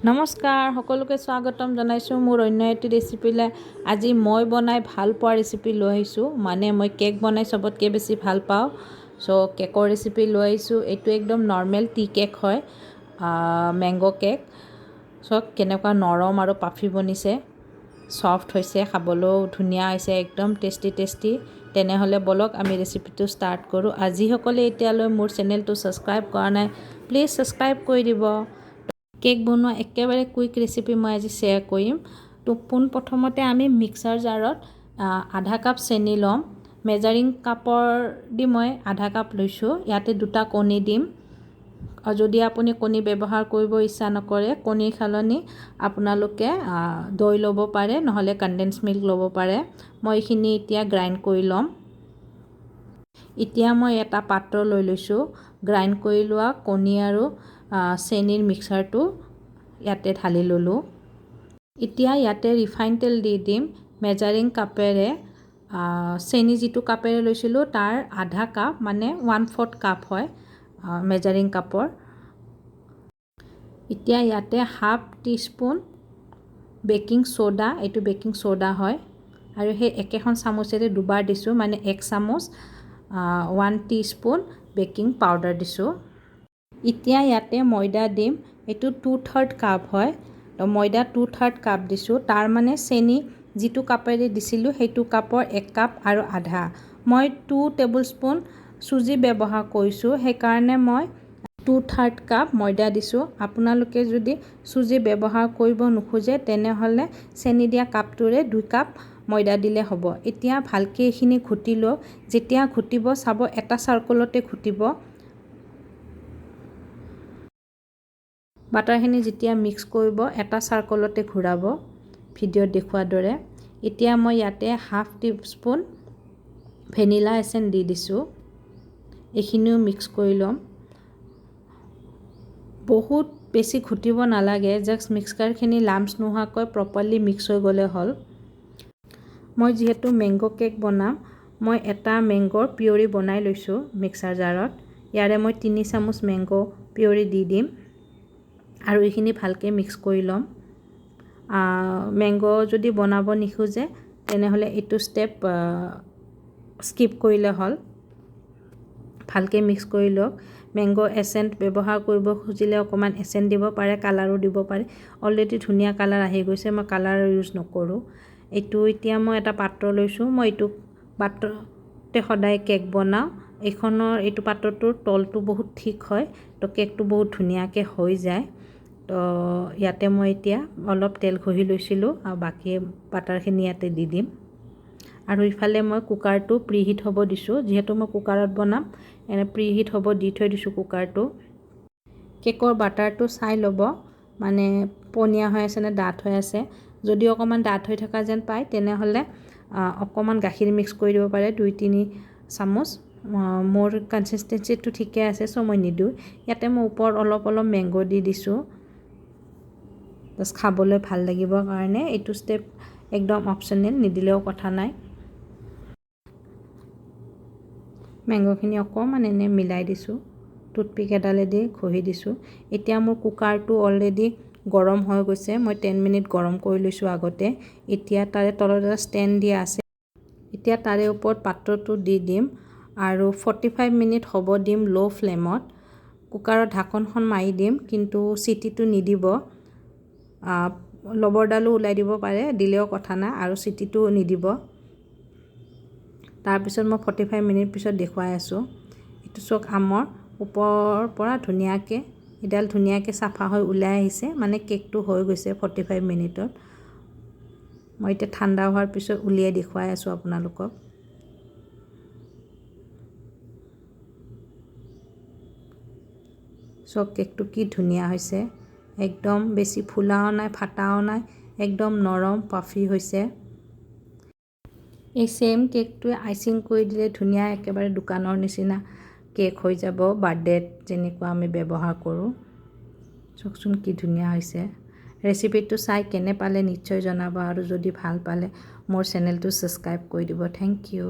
নমস্কাৰ, সকলোকে স্বাগতম জনাইছোঁ মোৰ অন্য এটি ৰেচিপিলৈ। আজি মই বনাই ভাল পোৱা ৰেচিপি লৈ আহিছোঁ। মানে মই কেক বনাই চবতকৈ বেছি ভাল পাওঁ, চ' কেকৰ ৰেচিপি লৈ আহিছোঁ। এইটো একদম নৰ্মেল টি কেক হয়, মেংগ' কেক। চ' কেনেকুৱা নৰম আৰু পাফি বনিছে, ছফ্ট হৈছে, খাবলৈও ধুনীয়া হৈছে, একদম টেষ্টি টেষ্টি। তেনেহ'লে ব'লক আমি ৰেচিপিটো ষ্টাৰ্ট কৰোঁ। আৰু যিসকলে এতিয়ালৈ মোৰ চেনেলটো ছাবস্ক্ৰাইব কৰা নাই, প্লিজ ছাবস্ক্ৰাইব কৰি দিব। কেক বনোৱা একেবাৰে কুইক ৰেচিপি মই আজি শ্বেয়াৰ কৰিম। তো পোনপ্ৰথমতে আমি মিক্সাৰ জাৰত আধা কাপ চেনি ল'ম। মেজাৰিং কাপৰ দি মই আধা কাপ লৈছোঁ। ইয়াতে 2টা কণী দিম। আৰু যদি আপুনি কণী ব্যৱহাৰ কৰিব ইচ্ছা নকৰে, কণীৰ সলনি আপোনালোকে দৈ ল'ব পাৰে, নহ'লে কনডেন্স মিল্ক ল'ব পাৰে। মই এইখিনি এতিয়া গ্ৰাইণ্ড কৰি ল'ম। এতিয়া মই এটা পাত্ৰ লৈ লৈছোঁ। গ্ৰাইণ্ড কৰি লোৱা কণী আৰু চেনিৰ মিক্সাৰটো ইয়াতে ঢালি ল'লোঁ। এতিয়া ইয়াতে ৰিফাইন তেল দি দিম। মেজাৰিং কাপেৰে চেনি যিটো কাপেৰে লৈছিলোঁ তাৰ আধা কাপ, মানে 1/4 কাপ হয় মেজাৰিং কাপৰ। এতিয়া ইয়াতে হাফ টিস্পুন বেকিং চ'ডা, এইটো বেকিং চ'ডা হয়, আৰু সেই একেখন চামুচেৰে দুবাৰ দিছোঁ, মানে 1 চামুচ 1 টিস্পুন বেকিং পাউডাৰ দিছোঁ। এতিয়া ইয়াতে ময়দা দিম। এইটো 2/3 কাপ হয়, তো ময়দা 2/3 কাপ দিছোঁ। তাৰ মানে চেনি যিটো কাপেৰে দিছিলোঁ সেইটো কাপৰ 1 কাপ আৰু আধা। মই 2 টেবুল স্পুন চুজি ব্যৱহাৰ কৰিছোঁ, সেইকাৰণে মই 2/3 কাপ ময়দা দিছোঁ। আপোনালোকে যদি চুজি ব্যৱহাৰ কৰিব নোখোজে তেনেহ'লে চেনি দিয়া কাপটোৰে 2 কাপ ময়দা দিলে হ'ব। এতিয়া ভালকৈ এইখিনি ঘুটি লওক। যেতিয়া ঘুটিব চাব এটা চাৰ্কলতে ঘুটিব। বাটাৰখিনি যেতিয়া মিক্স কৰিব এটা চাৰ্কলতে ঘূৰাব, ভিডিঅ'ত দেখুওৱাৰ দৰে। এতিয়া মই ইয়াতে হাফ টিস্পুন ভেনিলা এচেঞ্চ দি দিছোঁ। এইখিনিও মিক্স কৰি ল'ম। বহুত বেছি ঘুটিব নালাগে, জাষ্ট মিক্সাৰখিনি লাম্পছ নোহোৱাকৈ প্ৰপাৰলি মিক্স হৈ গ'লে হ'ল। মই যিহেতু মেংগ' কেক বনাম, মই এটা মেংগ'ৰ পিয়ৰি বনাই লৈছোঁ মিক্সাৰ জাৰত। ইয়াৰে মই 3 চামুচ মেংগ' পিয়ৰি দি দিম আৰু এইখিনি ভালকৈ মিক্স কৰি ল'ম। মেংগ' যদি বনাব নোখোজে তেনেহ'লে এইটো ষ্টেপ স্কিপ কৰিলে হ'ল। ভালকৈ মিক্স কৰি লওক। মেংগ' এচেণ্ট ব্যৱহাৰ কৰিব খুজিলে অকণমান এচেণ্ট দিব পাৰে, কালাৰো দিব পাৰে। অলৰেডি ধুনীয়া কালাৰ আহি গৈছে, মই কালাৰ ইউজ নকৰোঁ। এইটো এতিয়া মই এটা পাত্ৰ লৈছোঁ। মই এইটো পাত্ৰতে সদায় কেক বনাওঁ। এইটো পাত্ৰটোৰ তলটো বহুত ঠিক হয়, তো কেকটো বহুত ধুনীয়াকৈ হৈ যায়। তো ইয়াতে মই এতিয়া অলপ তেল ঘঁহি লৈছিলোঁ আৰু বাকী বাটাৰখিনি ইয়াতে দি দিম। আৰু ইফালে মই কুকাৰটো প্ৰিহিট হ'ব দিছোঁ, যিহেতু মই কুকাৰত বনাম, এনে প্ৰিহিট হ'ব দি থৈ দিছোঁ কুকাৰটো। কেকৰ বাটাৰটো চাই ল'ব, মানে পনীয়া হৈ আছে নে ডাঠ হৈ আছে। যদি অকণমান ডাঠ হৈ থকা যেন পায় তেনেহ'লে অকণমান গাখীৰ মিক্স কৰি দিব পাৰে, 2-3 চামুচ। মোৰ কনচিষ্টেঞ্চিটো ঠিকে আছে, চ' মই নিদিওঁ। ইয়াতে মই ওপৰত অলপ অলপ মেংগ' দি দিছোঁ, জাষ্ট খাবলৈ ভাল লাগিবৰ কাৰণে। এইটো ষ্টেপ একদম অপশ্যনেল, নিদিলেও কথা নাই। মেংগ'খিনি অকণমান এনে মিলাই দিছোঁ, টুথপিক এডালেদি ঘঁহি দিছোঁ। এতিয়া মোৰ কুকাৰটো অলৰেডি গৰম হৈ গৈছে, মই 10 মিনিট গৰম কৰি লৈছোঁ আগতে। এতিয়া তাৰে তলত এটা ষ্টেণ্ড দিয়া আছে, এতিয়া তাৰে ওপৰত পাত্ৰটো দি দিম আৰু 45 মিনিট হ'ব দিম ল' ফ্লেমত। কুকাৰৰ ঢাকনখন মাৰি দিম, কিন্তু চিটিটো নিদিব। লবৰডালো ওলাই দিব পাৰে, দিলেও কথা নাই, আৰু চিটিটো নিদিব। তাৰপিছত মই 45 মিনিট পিছত দেখুৱাই আছোঁ। এইটো চাওক, আমৰ ওপৰৰ পৰা ধুনীয়াকৈ এডাল ধুনীয়াকৈ চাফা হৈ ওলাই আহিছে, মানে কেকটো হৈ গৈছে 45 মিনিটত। মই এতিয়া ঠাণ্ডা হোৱাৰ পিছত উলিয়াই দেখুৱাই আছোঁ আপোনালোকক। চাওক কেকটো কি ধুনীয়া হৈছে, একদম বেছি ফুলাও নাই, ফাটাও নাই, একদম নৰম পাফি হৈছে। এই ছেইম কেকটোৱে আইচিং কৰি দিলে ধুনীয়া একেবাৰে দোকানৰ নিচিনা কেক হৈ যাব, বাৰ্থডেত যেনেকুৱা আমি ব্যৱহাৰ কৰোঁ। চাওকচোন কি ধুনীয়া হৈছে। ৰেচিপিটো চাই কেনে পালে নিশ্চয় জনাব, আৰু যদি ভাল পালে মোৰ চেনেলটো ছাবস্ক্ৰাইব কৰি দিব। Thank you.